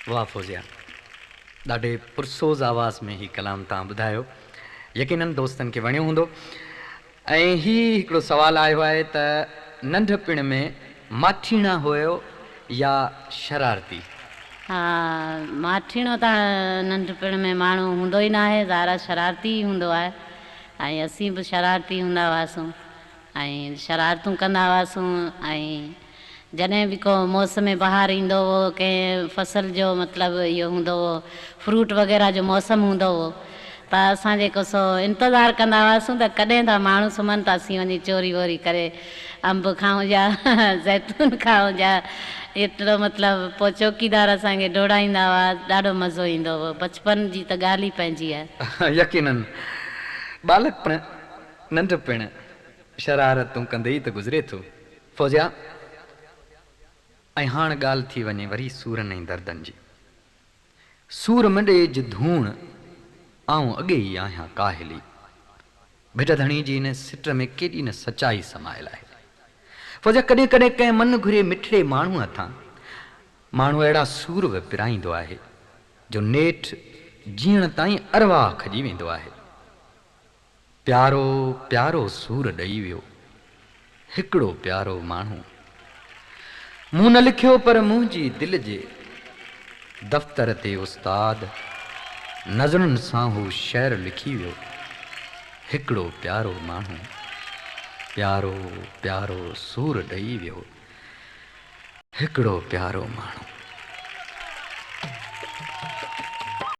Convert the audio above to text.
واه فوزيا ڏاڍي پرسوز آواز ۾ هي ڪلام توهان ٻڌايو يقينن دوستن کي وڻيو هوندو ۽ هي هڪڙو سوال آيو آهي ته ننڍپڻ ۾ ماٺيڻا هيو يا شرارتي؟ ها ماٺيڻو ته ننڍپڻ ۾ ماڻهو هوندو ئي ناهي ظاهر آهي شرارتي ئي هوندو آهي ۽ اسين به شرارتي هوندا هئاسون ۽ شرارتون ڪندا هئاسون ۽ جڏهن به ڪو موسم بهار ايندو هو ڪنهن فصل جو مطلب اهو هوندو هو فروٽ وغيره جو موسم هوندو هو ته اسان جيڪو سو انتظار ڪندا هئاسون ته ڪڏهن ٿا ماڻهو سمهن ته اسين وڃي چوري ووري ڪري انب کائون يا زيتون کائون يا ايترو مطلب پوء چوڪيدار اسان کي ڊوڙائيندا هئا ڏاڍو مزو ايندو هو بچپن جي ته ڳالهه ئي پنهنجي آهي. يقينن ٻالڪپڻ ننڍپڻ شرارتون ڪندي ئي ته گذري ٿو. فوزيا، ۽ هاڻ ڳالهه ٿي وڃي وري سورن ۽ دردن جي. سور م ڏيج ڌوڻ، آئون اڳي ئي آهيان ڪاهلي. ڀٽ ڌڻي جي ان سٽ ۾ ڪيڏي نه سچائي سمايل آهي. فوزيا، ڪڏهن ڪڏهن ڪنهن من گهري مٺڙي ماڻهوء هٿان ماڻهو اهڙا سور به پرائيندو آهي، جو نيٺ جيئڻ تائين ارواح کڄي ويندو آهي. پيارو پيارو سور ڏئي ويو هڪڙو پيارو ماڻهو. مون نه لکيو پر منهنجي دل جي دفتر تي استاد نظرن سان هو شعر لکي ويو هڪڙو پيارو ماڻهو. پيارو پيارو سور ڏئي ويو هڪڙو پيارو ماڻهو.